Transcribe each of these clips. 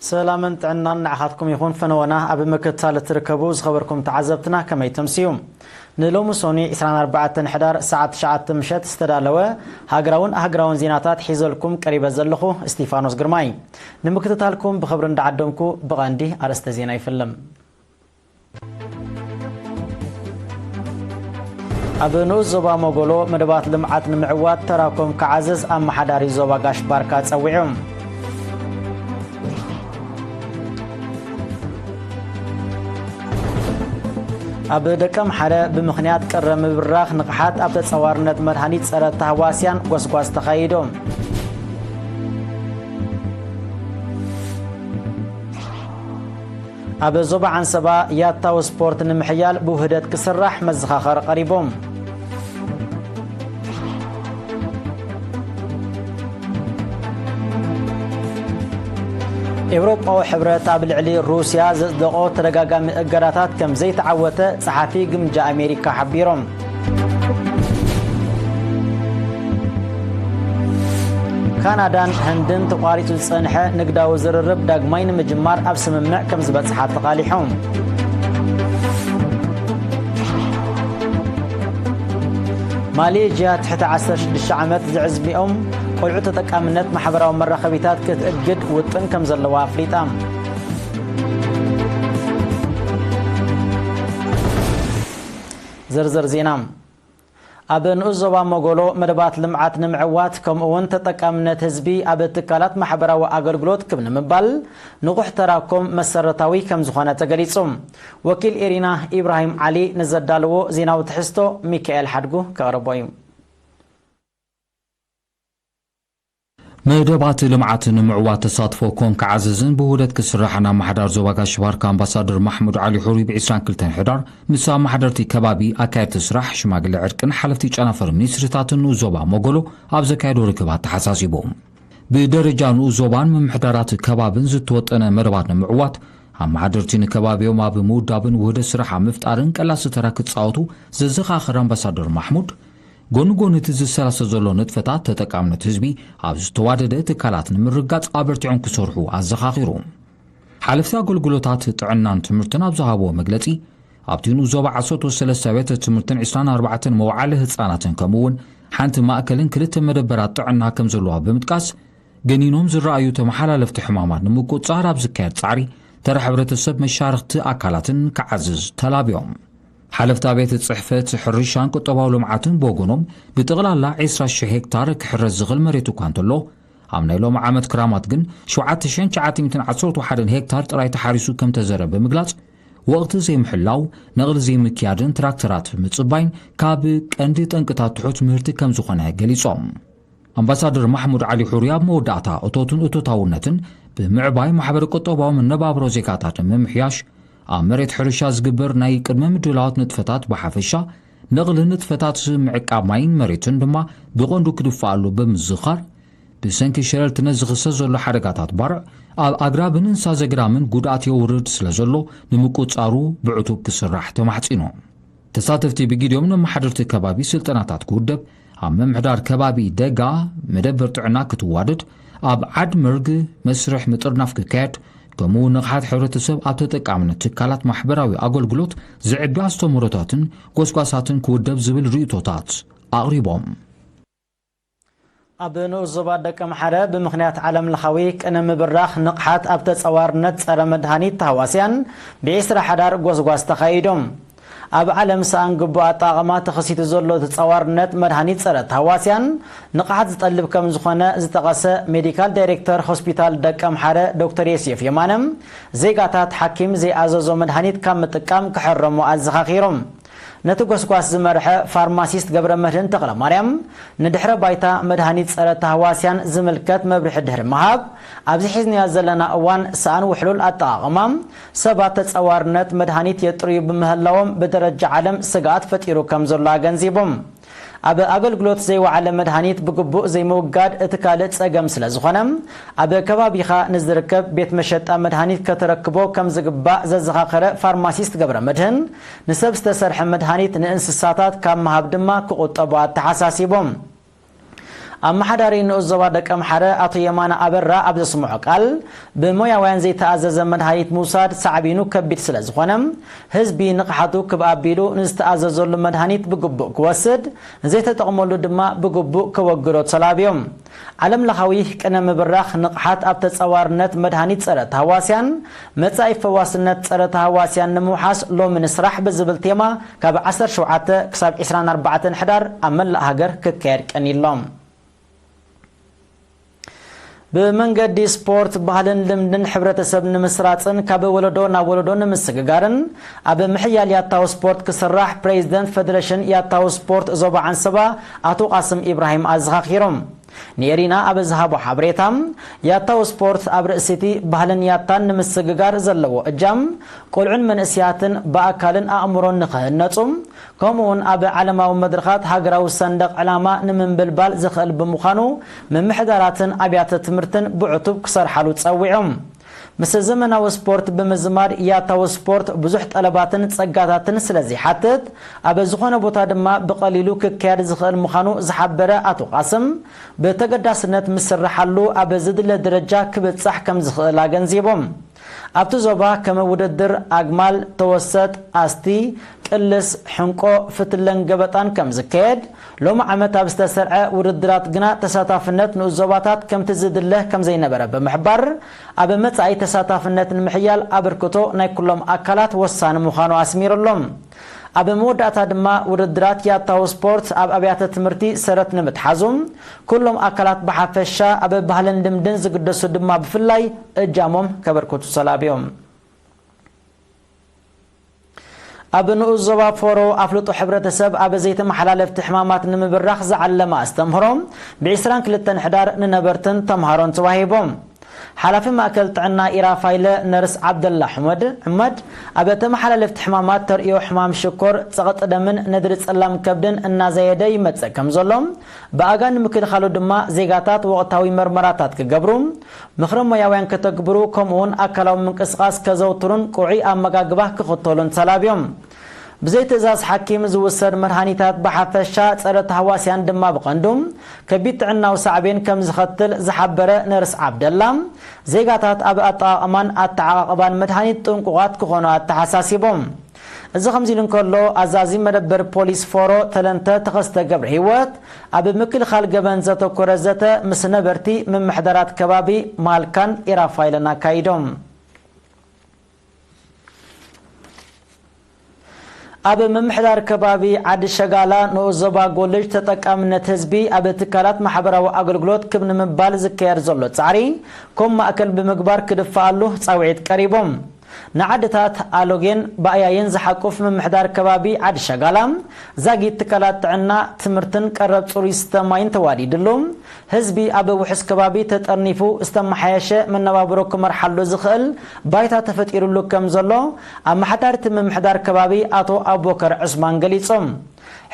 ሰላምን ጥዕናን ንዓኻትኩም ይኹን። ፈነወና ኣብ ምክትታል እትርከቡ ዝኸበርኩም ተዓዘብትና ከመይ ተምስዩ? ንሎሚ ሶኒ ዕስራን ኣርባዕተን ሕዳር ሰዓት ትሽዓተ ምሸት ዝተዳለወ ሃገራውን ኣህግራውን ዜናታት ሒዘልኩም ቀሪበ ዘለኹ እስቲፋኖስ ግርማይ። ንምክትታልኩም ብኽብሪ እንዳዓደምኩ ብቐንዲ ኣርእስተ ዜና ይፍልም። ኣብ ንኡስ ዞባ ሞጎሎ መደባት ልምዓት ንምዕዋት ተራኮም ክዓዝዝ ኣመሓዳሪ ዞባ ጋሽ ባርካ ጸዊዑ። ኣብ ደቀምሓረ ብምኽንያት ቅረ ምብራኽ ንቕሓት ኣብ ተጸዋርነት መድሃኒት ጸረ ተህዋስያን ጎስጓስ ተኻይዱ። ኣብ ዞባ ዓንሰባ ያታዊ ስፖርት ንምሕያል ብውህደት ክስራሕ መዘኻኸሪ ቀሪቡ። ኤውሮጳዊ ሕብረት ኣብ ልዕሊ ሩስያ ዘጽደቖ ተደጋጋሚ እገዳታት ከም ዘይተዓወተ ጸሓፊ ግምጃ ኣሜሪካ ሓቢሮም። ካናዳን ህንድን ተቋሪጹ ዝጸንሐ ንግዳዊ ዝርርብ ዳግማይ ንምጅማር ኣብ ስምምዕ ከም ዝበጽሓ ተቓሊሖም። ማሌዥያ ትሕቲ ዓሰርተ ሽዱሽተ ዓመት ዝዕዝሚኦም ቆልዑ ተጠቃምነት ማሕበራዊ መራኸቢታት ክትእግድ ውጥን ከም ዘለዋ ኣፍሊጣ። ዝርዝር ዜና። ኣብ ንኡስ ዞባ ሞጎሎ መደባት ልምዓት ንምዕዋት ከምኡ እውን ተጠቃምነት ህዝቢ ኣብ ትካላት ማሕበራዊ ኣገልግሎት ክብ ንምባል ንቑሕ ተራኮም መሰረታዊ ከም ዝኾነ ተገሊጹ። ወኪል ኤሪና ኢብራሂም ዓሊ ንዘዳለዎ ዜናዊ ትሕዝቶ ሚካኤል ሓድጉ ከቕርቦ እዩ። መደባት ልምዓት ንምዕዋት ተሳትፎ ኮም ክዓዝዝን ብውህደት ክስራሕን ኣመሓዳር ዞባ ጋሽ ባርካ ኣምባሳደር ማሕሙድ ዓሊ ሑሪ ብ ዕስራን ክልተን ሕዳር ምስ ኣመሓደርቲ ከባቢ፣ ኣካየድቲ ስራሕ፣ ሽማግለ ዕርቅን ሓለፍቲ ጨናፍር ሚኒስትሪታትን ንኡስ ዞባ ሞጎሎ ኣብ ዘካየዶ ርክብ ኣተሓሳሲቡ። ብደረጃ ንኡስ ዞባን ምምሕዳራት ከባብን ዝተወጠነ መደባት ንምዕዋት ኣመሓደርቲ ንከባቢኦም ኣብ ምውዳብን ውህደት ስራሕ ኣብ ምፍጣርን ቀላሲ ተራ ክጻወቱ ዘዘኻኸረ ኣምባሳደር ማሕሙድ፣ ጎኒ ጎኒ እቲ ዝሰላሰል ዘሎ ንጥፈታት ተጠቃምነት ህዝቢ ኣብ ዝተዋደደ ትካላት ንምርጋጽ ኣበርቲዖም ክሰርሑ ኣዘኻኺሩ። ሓለፍቲ ኣገልግሎታት ጥዕናን ትምህርትን ኣብ ዝሃብዎ መግለጺ፣ ኣብቲ ንኡስ ዞባ ዓሰርተ ሰለስተ ኣብያተ ትምህርትን ዕስራን ኣርባዕተን መውዓሊ ህጻናትን ከምኡ እውን ሓንቲ ማእከልን ክልተ መደበራት ጥዕና ከም ዘለዋ ብምጥቃስ፣ ገኒኖም ዝረኣዩ ተመሓላለፍቲ ሕማማት ንምቁጽጻር ኣብ ዝካየድ ጻዕሪ ተራ ሕብረተሰብ መሻርኽቲ ኣካላትን ክዓዝዝ ተላብዮም። ሓለፍቲ ቤት ጽሕፈት ሕርሻን ቁጠባዊ ልምዓትን ብወገኖም፣ ብጠቕላላ ዕስራ ሽሕ ሄክታር ክሕረስ ዝኽእል መሬት እኳ እንተሎ፣ ኣብ ናይ ሎሚ ዓመት ክራማት ግን ሸውዓተ ሽሕን ትሽዓተ ሚእትን ዓሰርተ ሓደን ሄክታር ጥራይ ተሓሪሱ ከም ተዘረ ብምግላጽ፣ ወቕቲ ዘይምሕላው፣ ነቕሊ ዘይምክያድን ትራክተራት ምጽባይን ካብ ቀንዲ ጠንቅታት ትሑት ምህርቲ ከም ዝኾነ ገሊጾም። ኣምባሳደር ማሕሙድ ዓሊ ሑሪ ኣብ መወዳእታ፣ እቶትን እቶታውነትን ብምዕባይ ማሕበረ ቁጠባዊ መነባብሮ ዜጋታት ንምምሕያሽ ኣብ መሬት ሕርሻ ዝግበር ናይ ቅድመ ምድላዋት ንጥፈታት ብሓፈሻ፣ ነቕሊ ንጥፈታት ምዕቃብ ማይን መሬትን ድማ ብቐንዱ ክድፋኣሉ ብምዝኻር፣ ብሰንኪ ሸለልትነት ዝኽሰት ዘሎ ሓደጋታት ባርዕ ኣብ ኣግራብን እንስሳ ዘገዳምን ጉድኣት የውርድ ስለ ዘሎ፣ ንምቁጽጻሩ ብዕቱብ ክስራሕ ተማሕጺኑ። ተሳተፍቲ ብግዲኦም ነመሓደርቲ ከባቢ ስልጠናታት ክውደብ፣ ኣብ ምምሕዳር ከባቢ ደጋ መደበር ጥዕና ክትዋደድ፣ ኣብ ዓድ መርግ መስርሕ ምጥርናፍ ክካየድ፣ ከምኡ እውን ንቕሓት ሕብረተሰብ ኣብ ተጠቃምነት ትካላት ማሕበራዊ ኣገልግሎት ዘዕቢ ኣስተምህሮታትን ጎስጓሳትን ክውደብ ዝብል ርእይቶታት ኣቕሪቦም። ኣብ ንኡስ ዞባ ደቀምሓረ ብምኽንያት ዓለም ለኻዊ ቅነ ምብራኽ ንቕሓት ኣብ ተጸዋርነት ጸረ መድሃኒት ተሃዋስያን ብዒስራ ሓዳር ጎስጓስ ተኻይዱ። ኣብ ዓለም ሰኣን ግቡእ ኣጠቓቕማ ተኸሲቱ ዘሎ ተጸዋርነት መድሃኒት ጸረ ተሃዋስያን ንቕሓት ዝጠልብ ከም ዝኾነ ዝጠቐሰ ሜዲካል ዳይሬክተር ሆስፒታል ደቀምሓረ ዶክተር ዮሴፍ የማነ፣ ዜጋታት ሓኪም ዘይኣዘዞ መድሃኒት ካብ ምጥቃም ክሕረሙ ኣዘኻኺሮም። ነቲ ጎስጓስ ዝመርሐ ፋርማሲስት ገብረመድህን ተኽለማርያም፣ ንድሕረ ባይታ መድሃኒት ጸረ ተህዋስያን ዝምልከት መብርሒ ድሕሪ ምሃብ፣ ኣብዚ ሒዝናዮ ዘለና እዋን ሰኣን ውሕሉል ኣጠቓቕማ ሰባት ተጸዋርነት መድሃኒት የጥርዩ ብምህላዎም ብደረጃ ዓለም ስግኣት ፈጢሩ ከም ዘሎ ኣገንዚቡ። ኣብ ኣገልግሎት ዘይወዓለ መድሃኒት ብግቡእ ዘይምውጋድ እቲ ካልእ ጸገም ስለ ዝኾነ፣ ኣብ ከባቢኻ ንዝርከብ ቤት መሸጣ መድሃኒት ከተረክቦ ከም ዝግባእ ዘዘኻኸረ ፋርማሲስት ገብረመድህን፣ ንሰብ ዝተሰርሐ መድሃኒት ንእንስሳታት ካብ ምሃብ ድማ ክቑጠቡ ኣተሓሳሲቡ። ኣመሓዳሪ ንኡስ ዞባ ደቀምሓረ ኣቶ የማነ ኣበራ ኣብ ዘስምዖ ቃል፣ ብሞያውያን ዘይተኣዘዘ መድሃኒት ምውሳድ ሳዕቤኑ ከቢድ ስለ ዝኾነ፣ ህዝቢ ንቕሓቱ ክብ ኣቢሉ ንዝተኣዘዘሉ መድሃኒት ብግቡእ ክወስድ፣ ንዘይተጠቕመሉ ድማ ብግቡእ ከወግዶ ተላብዮም። ዓለም ለኻዊ ቅነ ምብራኽ ንቕሓት ኣብ ተጻዋርነት መድሃኒት ጸረ ተሃዋስያን፣ መጻኢ ፈዋስነት ጸረ ተሃዋስያን ንምውሓስ ሎሚ ንስራሕ ብዝብል ቴማ ካብ ዓሰርተ ሸውዓተ ክሳብ ዕስራን ኣርባዕተን ሕዳር ኣብ መላእ ሃገር ክካየድ ቀኒሎም። ብመንገዲ ስፖርት ባህልን ልምድን ሕብረተሰብ ንምስራጽን ካብ ወለዶ ናብ ወለዶ ንምስግጋርን ኣብ ምሕያል ያታዊ ስፖርት ክስራሕ ፕሬዚደንት ፌደሬሽን ያታዊ ስፖርት ዞባ ዓንሰባ ኣቶ ቃስም ኢብራሂም ኣዘኻኺሮም። ንኤሪና ኣብ ዝሃቦ ሓበሬታ፣ ያታዊ ስፖርት ኣብ ርእሲቲ ባህልን ያታን ንምስግጋር ዘለዎ እጃም፣ ቆልዑን መንእስያትን ብኣካልን ኣእምሮን ንኽህነጹ፣ ከምኡውን ኣብ ዓለማዊ መድረኻት ሃገራዊ ሰንደቕ ዕላማ ንምንብልባል ዝኽእል ብምዃኑ፣ ምምሕዳራትን ኣብያተ ትምህርትን ብዕቱብ ክሰርሓሉ ጸዊዖም። ምስ ዘመናዊ ስፖርት ብምዝማድ ያታዊ ስፖርት ብዙሕ ጠለባትን ጸጋታትን ስለ ዘይሓትት፣ ኣብ ዝኾነ ቦታ ድማ ብቐሊሉ ክካየድ ዝኽእል ምዃኑ ዝሓበረ ኣቶ ቃስም፣ ብተገዳስነት ምስርሓሉ ኣብ ዝድለ ደረጃ ክብጻሕ ከም ዝኽእል ኣገንዚቦም። ኣብቲ ዞባ ከም ውድድር ኣግማል፣ ተወሰጥ፣ ኣስቲ፣ ቅልስ፣ ሕንቆ፣ ፍትለን ገበጣን ከም ዝካየድ፣ ሎሚ ዓመት ኣብ ዝተሰርዐ ውድድራት ግና ተሳታፍነት ንኡስ ዞባታት ከምቲ ዝድለ ከም ዘይነበረ ብምሕባር፣ ኣብ መጻኢ ተሳታፍነት ንምሕያል ኣበርክቶ ናይ ኩሎም ኣካላት ወሳኒ ምዃኑ ኣስሚሩሎም። ኣብ መወዳእታ ድማ ውድድራት ያታዊ ስፖርት ኣብ ኣብያተ ትምህርቲ ሰረት ንምትሓዙ፣ ኩሎም ኣካላት ብሓፈሻ ኣብ ባህልን ልምድን ዝግደሱ ድማ ብፍላይ እጃሞም ከበርክቱ ተላብዮም። ኣብ ንኡስ ዞባ ፎሮ ኣፍልጦ ሕብረተሰብ ኣብ ዘይተመሓላለፍቲ ሕማማት ንምብራኽ ዝዓለመ ኣስተምህሮ ብ ዕስራን ክልተን ሕዳር ንነበርትን ተምሃሮን ተዋሂቦም። ሓላፊ ማእከል ጥዕና ኢራፋይለ ነርስ ዓብደላ ሕመድ፣ ሕመድ፣ ኣብ ተመሓላለፍቲ ሕማማት ተርእዮ ሕማም ሽኮር፣ ጸቕጢ ደምን ነድሪ ጸላም ከብድን እናዘየደ ይመጽእ ከም ዘሎ፣ ብኣጋ ንምክልኻሉ ድማ ዜጋታት ወቕታዊ መርመራታት ክገብሩ፣ ምኽሪ ሞያውያን ከተግብሩ፣ ከምኡውን ኣካላዊ ምንቅስቓስ ከዘውትሩን ቅዑይ ኣመጋግባ ክኽተሉን ተላብዮም። ብዘይ ትእዛዝ ሓኪም ዝውሰድ መድሃኒታት ብሓፈሻ ጸረ ተህዋስያን ድማ ብቐንዱ ከቢድ ጥዕናዊ ሳዕቤን ከም ዝኸትል ዝሓበረ ነርስ ዓብደላ፣ ዜጋታት ኣብ ኣጠቓቕማን ኣተዓቓቕባን መድሃኒት ጥንቁቓት ክኾኑ ኣተሓሳሲቦም። እዚ ከምዚ ኢሉ እንከሎ፣ ኣዛዚ መደበር ፖሊስ ፎሮ ተለንተ ተኸስተ ገብረ ህይወት ኣብ ምክልኻል ገበን ዘተኮረ ዘተ ምስ ነበርቲ ምምሕዳራት ከባቢ ማልካን ኢራፋይለን ኣካይዶም። ኣብ ምምሕዳር ከባቢ ዓዲ ሸጋላ ንኡስ ዞባ ጎልጅ ተጠቃምነት ህዝቢ ኣብ ትካላት ማሕበራዊ ኣገልግሎት ክብ ንምባል ዝካየድ ዘሎ ጻዕሪ ከም ማእከል ብምግባር ክድፈኣሉ ጻውዒት ቀሪቦም። ንዓድታት ኣሎጌን ባእያይን ዝሓቁፍ ምምሕዳር ከባቢ ዓዲ ሸጋላ ዛጊት ትካላት ጥዕና፣ ትምህርትን ቀረብ ጽሩይ ስተ ማይን ተዋዲድሉ፣ ህዝቢ ኣብ ውሑስ ከባቢ ተጠርኒፉ ዝተመሓየሸ መነባብሮ ክመርሓሉ ዝኽእል ባይታ ተፈጢሩሉ ከም ዘሎ ኣመሓዳሪ እቲ ምምሕዳር ከባቢ ኣቶ ኣቡበከር ዑስማን ገሊጾም።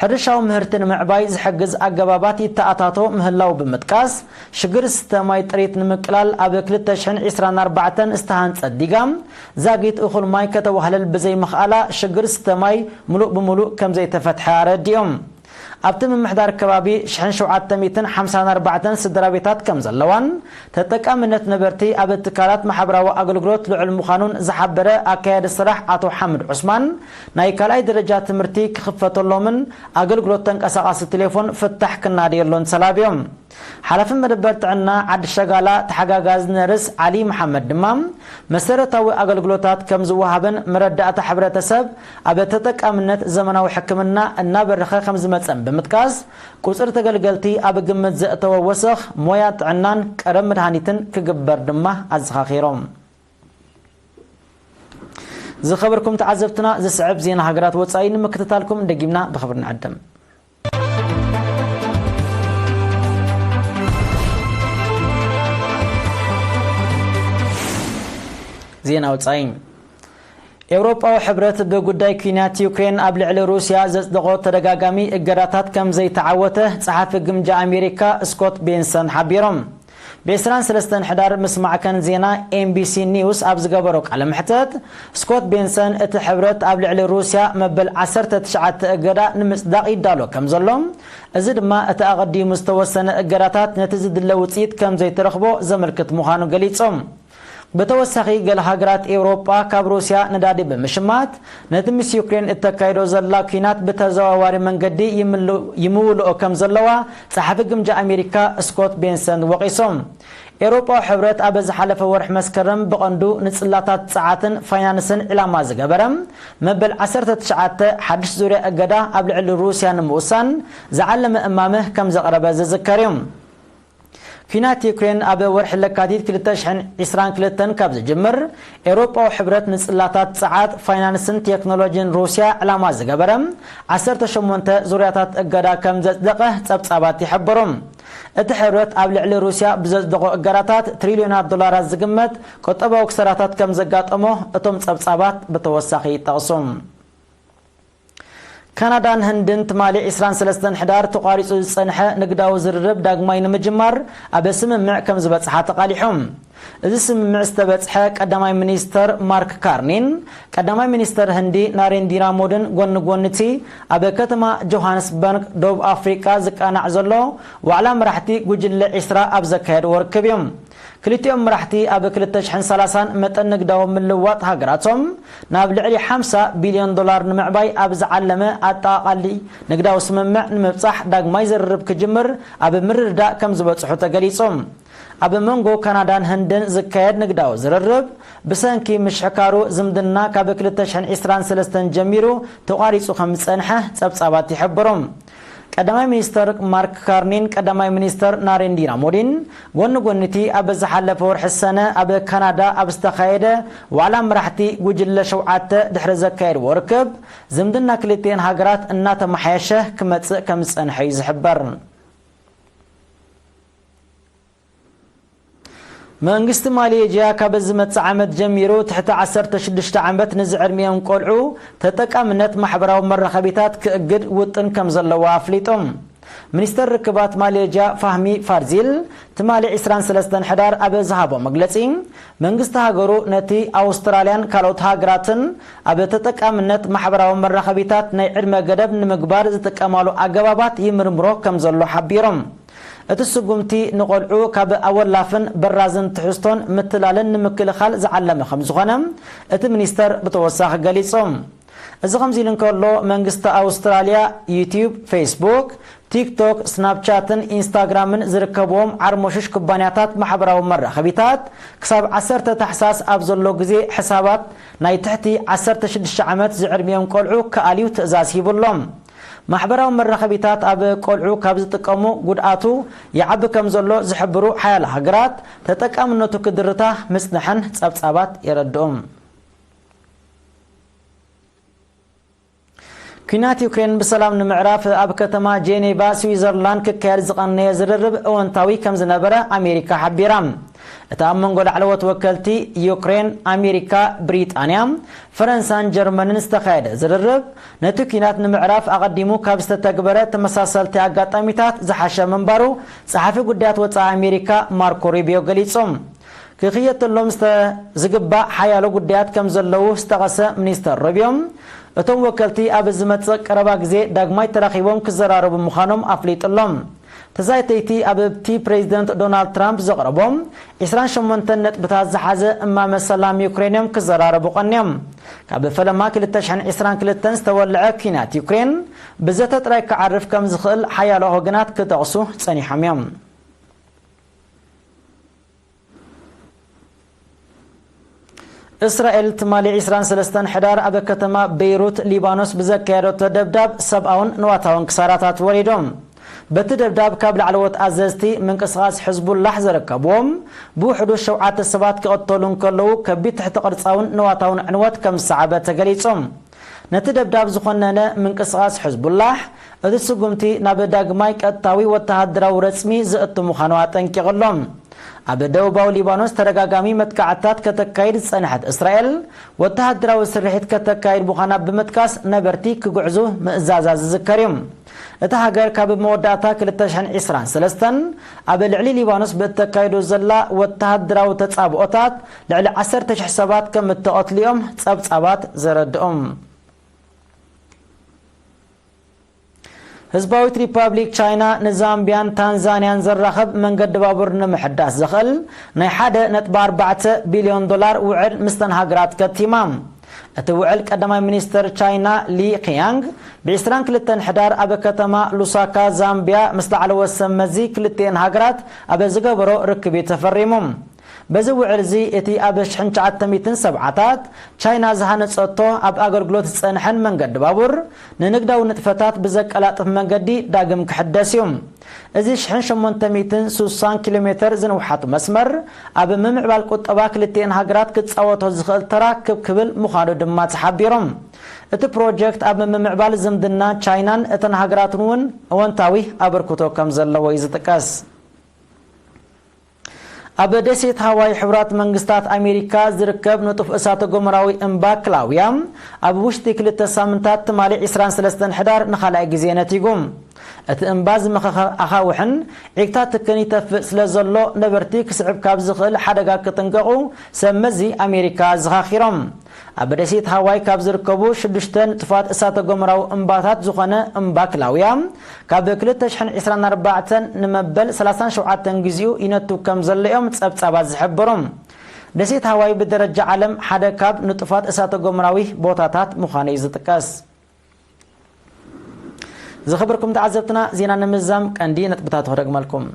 ሕርሻዊ ምህርቲ ንምዕባይ ዝሕግዝ ኣገባባት ይተኣታቶ ምህላው ብምጥቃስ፣ ሽግር ስተ ማይ ጥሪት ንምቅላል ኣብ ክልተ ሽሕን ዕስራን ኣርባዕተን ዝተሃንጸት ዲጋ ዛጊት እኹል ማይ ከተዋህልል ብዘይምኽኣላ ሽግር ስተ ማይ ምሉእ ብምሉእ ከም ዘይተፈትሐ ኣረዲኦም። ኣብቲ ምምሕዳር ከባቢ ሽሕን ሸውዓተ ሚእትን ሓምሳን ኣርባዕተን ስድራ ቤታት ከም ዘለዋን፣ ተጠቃምነት ነበርቲ ኣብ ትካላት ማሕበራዊ ኣገልግሎት ልዑል ምዃኑን ዝሓበረ ኣካያዲ ስራሕ ኣቶ ሓምድ ዑስማን፣ ናይ ካልኣይ ደረጃ ትምህርቲ ክኽፈተሎምን ኣገልግሎት ተንቀሳቓሲ ቴሌፎን ፍታሕ ክናደየሎን ተላብዮም። ሓላፊ መደበር ጥዕና ዓዲ ሸጋላ ተሓጋጋዚ ነርስ ዓሊ መሓመድ ድማ፣ መሰረታዊ ኣገልግሎታት ከም ዝወሃብን መረዳእታ ሕብረተሰብ ኣብ ተጠቃምነት ዘመናዊ ሕክምና እናበረኸ ከም ዝመጸን ብምጥቃስ፣ ቁጽሪ ተገልገልቲ ኣብ ግምት ዘእተወ ወሰኽ ሞያ ጥዕናን ቀረብ መድሃኒትን ክግበር ድማ ኣዘኻኺሮም። ዝኸበርኩም ተዓዘብትና፣ ዝስዕብ ዜና ሃገራት ወጻኢ ንምክትታልኩም ደጊምና ብኽብሪ ንዕድም። ዜና ወጻኢ። ኤውሮጳዊ ሕብረት ብጉዳይ ኲናት ዩክሬን ኣብ ልዕሊ ሩስያ ዘጽደቖ ተደጋጋሚ እገዳታት ከም ዘይተዓወተ ጸሓፊ ግምጃ ኣሜሪካ ስኮት ቤንሰን ሓቢሮም። ብ ዕስራን ሰለስተን ሕዳር ምስ ማዕከን ዜና ኤምቢሲ ኒውስ ኣብ ዝገበሮ ቃለ መሕተት፣ ስኮት ቤንሰን እቲ ሕብረት ኣብ ልዕሊ ሩስያ መበል ዓሰርተ ትሽዓተ እገዳ ንምጽዳቕ ይዳሎ ከም ዘሎ፣ እዚ ድማ እቲ ኣቐዲሙ ዝተወሰነ እገዳታት ነቲ ዝድለ ውጽኢት ከም ዘይተረኽቦ ዘመልክት ምዃኑ ገሊጹ። ብተወሳኺ፣ ገለ ሃገራት ኤውሮጳ ካብ ሩስያ ነዳዲ ብምሽማት፣ ነቲ ምስ ዩክሬን እተካይዶ ዘላ ኲናት ብተዘዋዋሪ መንገዲ ይምል-፣ ይምውልኦ ከም ዘለዋ ጸሓፊ ግምጃ ኣሜሪካ ስኮት ቤንሰን ወቒሶም። ኤውሮጳዊ ሕብረት ኣብ ዝሓለፈ ወርሒ መስከረም ብቐንዱ ንጽላታት ጸዓትን ፋይናንስን ዕላማ ዝገበረ መበል ዓሰርተ ትሽዓተ ሓድሽ ዙርያ እገዳ ኣብ ልዕሊ ሩስያ ንምውሳን ዝዓለመ እማመ ከም ዘቕረበ ዝዝከር እዩ። ኲናት ዩክሬን ኣብ ወርሒ ለካቲት ክልተ ሽሕን ዕስራን ክልተን ካብ ዝጅምር፣ ኤውሮጳዊ ሕብረት ንጽላታት ጸዓት፣ ፋይናንስን ቴክኖሎጂን ሩስያ ዕላማ ዝገበረ ዓሰርተ ሸሞንተ ዙርያታት እገዳ ከም ዘጽደቐ ጸብጻባት ይሕብሩ። እቲ ሕብረት ኣብ ልዕሊ ሩስያ ብዘጽደቖ እገዳታት ትሪልዮናት ዶላራት ዝግመት ቁጠባዊ ክሳራታት ከም ዘጋጠሞ እቶም ጸብጻባት ብተወሳኺ ይጠቕሱ። ካናዳን ህንድን ትማሊ ዕስራን ሰለስተን ሕዳር ተቋሪጹ ዝጸንሐ ንግዳዊ ዝርርብ ዳግማይ ንምጅማር ኣብ ስምምዕ ከም ዝበጽሓ ተቓሊሑ። እዚ ስምምዕ ዝተበጽሐ ቀዳማይ ሚኒስተር ማርክ ካርኒን ቀዳማይ ሚኒስተር ህንዲ ናሬንዲራ ሞድን ጎኒ ጎኒ እቲ ኣብ ከተማ ጆሃንስበርግ ደቡብ ኣፍሪቃ ዝቃናዕ ዘሎ ዋዕላ መራሕቲ ጉጅለ ዕስራ ኣብ ዘካየድዎ ርክብ እዩ። ክልቲኦም መራሕቲ ኣብ ክልተ ሽሕን ሰላሳን መጠን ንግዳዊ ምልውዋጥ ሃገራቶም ናብ ልዕሊ ሓምሳ ቢልዮን ዶላር ንምዕባይ ኣብ ዝዓለመ ኣጠቓቓሊ ንግዳዊ ስምምዕ ንምብጻሕ ዳግማይ ዝርርብ ክጅምር ኣብ ምርድዳእ ከም ዝበጽሑ ተገሊጹ። ኣብ መንጎ ካናዳን ህንድን ዝካየድ ንግዳዊ ዝርርብ ብሰንኪ ምሽሕካሩ ዝምድና ካብ ክልተ ሽሕን ዕስራን ሰለስተን ጀሚሩ ተቋሪጹ ከም ዝጸንሐ ጸብጻባት ይሕብሩ። ቀዳማይ ሚኒስተር ማርክ ካርኒን ቀዳማይ ሚኒስተር ናሬንዲራ ሞዲን ጎኒ ጎኒ እቲ ኣብ ዝሓለፈ ወርሒ ሰነ ኣብ ካናዳ ኣብ ዝተኻየደ ዋዕላ መራሕቲ ጉጅለ ሸውዓተ ድሕሪ ዘካየድዎ ርክብ፣ ዝምድና ክልቲኤን ሃገራት እናተመሓየሸ ክመጽእ ከም ዝጸንሐ እዩ ዝሕበር። መንግስቲ ማሌዥያ ካብ ዝመጽእ ዓመት ጀሚሩ ትሕቲ ዓሰርተ ሽዱሽተ ዓመት ንዝዕድሚኦም ቆልዑ ተጠቃምነት ማሕበራዊ መራኸቢታት ክእግድ ውጥን ከም ዘለዎ ኣፍሊጡ። ሚኒስተር ርክባት ማሌዥያ ፋህሚ ፋርዚል ትማሊ ዕስራን ሰለስተን ሕዳር ኣብ ዝሃቦ መግለጺ፣ መንግስቲ ሃገሩ ነቲ ኣውስትራልያን ካልኦት ሃገራትን ኣብ ተጠቃምነት ማሕበራዊ መራኸቢታት ናይ ዕድመ ገደብ ንምግባር ዝጥቀማሉ ኣገባባት ይምርምሮ ከም ዘሎ ሓቢሮም። እቲ ስጉምቲ ንቆልዑ ካብ ኣወላፍን በራዝን ትሕዝቶን ምትላልን ንምክልኻል ዝዓለመ ከም ዝኾነ እቲ ሚኒስተር ብተወሳኺ ገሊጹ። እዚ ከምዚ ኢሉ እንከሎ፣ መንግስቲ ኣውስትራልያ ዩቲዩብ፣ ፌስቡክ፣ ቲክቶክ፣ ስናፕቻትን ኢንስታግራምን ዝርከብዎም ዓርሞሽሽ ኩባንያታት ማሕበራዊ መራኸቢታት ክሳብ ዓሰርተ ታሕሳስ ኣብ ዘሎ ግዜ ሕሳባት ናይ ትሕቲ ዓሰርተ ሽዱሽተ ዓመት ዝዕድሚኦም ቆልዑ ክኣልዩ ትእዛዝ ሂቡ ኣሎ። ማሕበራዊ መራኸቢታት ኣብ ቆልዑ ካብ ዝጥቀሙ ጉድኣቱ ይዓቢ ከም ዘሎ ዝሕብሩ ሓያለ ሃገራት፣ ተጠቃምነቱ ክድርታ ምጽንሐን ጸብጻባት የረድኡ። ኲናት ዩክሬን ብሰላም ንምዕራፍ ኣብ ከተማ ጄኔቫ ስዊዘርላንድ ክካየድ ዝቐነየ ዝርርብ እወንታዊ ከም ዝነበረ ኣሜሪካ ሓቢራ። እቲ ኣብ መንጎ ላዕለዎት ወከልቲ ዩክሬን፣ ኣሜሪካ፣ ብሪጣንያ፣ ፈረንሳን ጀርመንን ዝተኻየደ ዝርርብ፣ ነቲ ኲናት ንምዕራፍ ኣቐዲሙ ካብ ዝተተግበረ ተመሳሰልቲ ኣጋጣሚታት ዝሓሸ ምንባሩ ጸሓፊ ጉዳያት ወጻኢ ኣሜሪካ ማርኮ ሩቢዮ ገሊጹ። ክኽየደሎም ዝተ-፣ ዝግባእ ሓያሎ ጉዳያት ከም ዘለዉ ዝጠቐሰ ሚኒስተር ሩቢዮ፣ እቶም ወከልቲ ኣብ ዝመጽእ ቀረባ ግዜ ዳግማይ ተራኺቦም ክዘራረቡ ምዃኖም ኣፍሊጡ ኣሎ። ተዛተይቲ ኣብቲ ፕሬዚደንት ዶናልድ ትራምፕ ዘቕረቦም ዕስራን ሸሞንተን ነጥብታት ዝሓዘ እማመ ሰላም ዩክሬን እዮም ክዘራረቡ ቀንዮም። ካብ ፈለማ ክልተ ሽሕን ዕስራን ክልተን ዝተወልዐ ኲናት ዩክሬን ብዘተ ጥራይ ክዓርፍ ከም ዝኽእል ሓያሎ ወገናት ክጠቕሱ ጸኒሖም እዮም። እስራኤል ትማሊ ዕስራን ሰለስተን ሕዳር ኣብ ከተማ ቤይሩት ሊባኖስ ብዘካየደቶ ደብዳብ ሰብኣውን ንዋታውን ክሳራታት ወሪዶም። በቲ ደብዳብ ካብ ላዕለዎት ኣዘዝቲ ምንቅስቓስ ሕዝቡላሕ ዝርከብዎም ብውሕዱ ሸውዓተ ሰባት ክቕተሉ እንከለዉ ከቢድ ትሕቲ ቅርጻውን ንዋታውን ዕንወት ከም ዝሰዓበ ተገሊጹ። ነቲ ደብዳብ ዝኾነነ ምንቅስቓስ ሕዝቡላሕ እቲ ስጉምቲ ናብ ዳግማይ ቀጥታዊ ወተሃደራዊ ረጽሚ ዘእቱ ምዃኑ ኣጠንቂቑ ኣሎ። ኣብ ደቡባዊ ሊባኖስ ተደጋጋሚ መጥቃዕትታት ከተካይድ ዝጸንሐት እስራኤል፣ ወተሃደራዊ ስርሒት ከተካይድ ምዃና ብምጥቃስ ነበርቲ ክግዕዙ ምእዛዛ ዝዝከር እዩ። እታ ሃገር ካብ መወዳእታ ክልተ ሽሕን ዕስራን ሰለስተን ኣብ ልዕሊ ሊባኖስ ብእተካይዶ ዘላ ወተሃደራዊ ተጻብኦታት ልዕሊ ዓሰርተ ሽሕ ሰባት ከም እተቐትልዮም ጸብጻባት ዘረድኦም። ህዝባዊት ሪፓብሊክ ቻይና ንዛምቢያን ታንዛንያን ዘራኸብ መንገዲ ባቡር ንምሕዳስ ዘኽእል ናይ ሓደ ነጥቢ ኣርባዕተ ቢልዮን ዶላር ውዕል ምስተን ሃገራት ከቲማ። እቲ ውዕል ቀዳማይ ሚኒስተር ቻይና ሊ ኪያንግ ብ ዕስራን ክልተን ሕዳር ኣብ ከተማ ሉሳካ ዛምቢያ ምስ ላዕለዎት ሰብ መዚ ክልቲኤን ሃገራት ኣብ ዝገበሮ ርክብ እዩ ተፈሪሙ። በዚ ውዕል እዚ እቲ ኣብ ሽሕን ትሽዓተ ሚእትን ሰብዓታት ቻይና ዝሃነጸቶ ኣብ ኣገልግሎት ዝጸንሐን መንገዲ ባቡር ንንግዳዊ ንጥፈታት ብዘቀላጥፍ መንገዲ ዳግም ክሕደስ እዩ። እዚ ሽሕን ሸሞንተ ሚእትን ስሳን ኪሎ ሜተር ዝንውሓቱ መስመር ኣብ ምምዕባል ቁጠባ ክልቲኤን ሃገራት ክጻወቶ ዝኽእል ተራ ክብ ክብል ምዃኑ ድማ ተሓቢሩ። እቲ ፕሮጀክት ኣብ ምምዕባል ዝምድና ቻይናን እተን ሃገራትን እውን እወንታዊ ኣበርክቶ ከም ዘለዎ እዩ ዝጥቀስ። ኣብ ደሴት ሃዋይ ሕቡራት መንግስታት ኣሜሪካ ዝርከብ ንጡፍ እሳተ ጎመራዊ እምባ ክላውያ ኣብ ውሽጢ ክልተ ሳምንታት ትማሊ ዕስራን ሰለስተን ሕዳር ንኻልኣይ ግዜ ነቲጉ። እቲ እምባ ዝመኸኸ ኣኻውሕን ዒግታ ትክን ይተፍእ ስለ ዘሎ ነበርቲ ክስዕብ ካብ ዝኽእል ሓደጋ ክጥንቀቑ ሰብ መዚ ኣሜሪካ ኣዘኻኺሮም። ኣብ ደሴት ሃዋይ ካብ ዝርከቡ ሽዱሽተ ንጡፋት እሳተ ጎመራዊ እምባታት ዝኾነ እምባ ክላውያ ካብ ክልተ ሽሕን ዕስራን ኣርባዕተን ንመበል ሰላሳን ሸውዓተን ግዜኡ ይነቱ ከም ዘሎ እዮም ጸብጻባት ዝሕብሩ። ደሴት ሃዋይ ብደረጃ ዓለም ሓደ ካብ ንጡፋት እሳተ ጎመራዊ ቦታታት ምዃኑ እዩ ዝጥቀስ። ዝኸበርኩም ተዓዘብትና፣ ዜና ንምዛም ቀንዲ ነጥብታት ክደግመልኩም።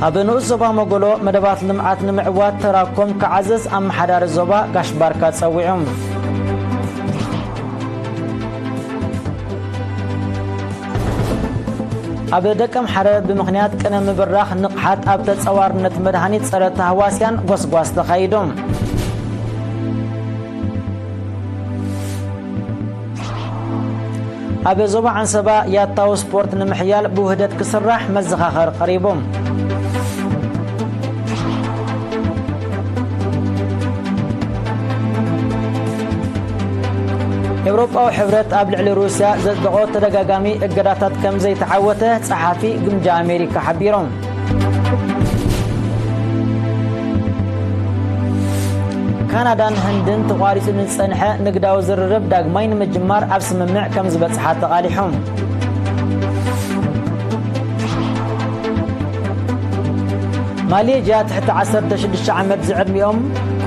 ኣብ ንኡስ ዞባ መጎሎ መደባት ልምዓት ንምዕዋት ተራኮም ክዓዘዝ ኣመሓዳሪ ዞባ ጋሽ ባርካ ጸዊዑ። ኣብ ደቀምሓረ ብምኽንያት ቅነ ምብራኽ ንቕሓት ኣብ ተጸዋርነት መድሃኒት ጸረ ተህዋስያን ጎስጓስ ተኻይዱ። ኣብ ዞባ ዓንሰባ ያታዊ ስፖርት ንምሕያል ብውህደት ክስራሕ መዘኻኸር ቀሪቡ። ኤውሮጳዊ ሕብረት ኣብ ልዕሊ ሩስያ ዘጽደቖ ተደጋጋሚ እገዳታት ከም ዘይተዓወተ ጸሓፊ ግምጃ ኣሜሪካ ሓቢሮም። ካናዳን ህንድን ተቋሪጹ ንዝጸንሐ ንግዳዊ ዝርርብ ዳግማይ ንምጅማር ኣብ ስምምዕ ከም ዝበጽሓ ተቓሊሖም። ማሌዥያ ትሕቲ ዓሰርተ ሽዱሽተ ዓመት ዝዕድሚኦም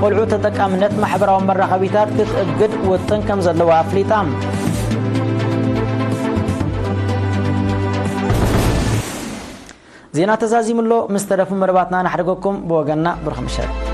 ቆልዑ ተጠቃምነት ማሕበራዊ መራኸቢታት ክትእግድ ውጥን ከም ዘለዋ ኣፍሊጣ። ዜና ተዛዚሙ ኣሎ። ምስ ተረፉ መደባትና ንሓድገኩም። ብወገንና ብሩኽ ምሸት።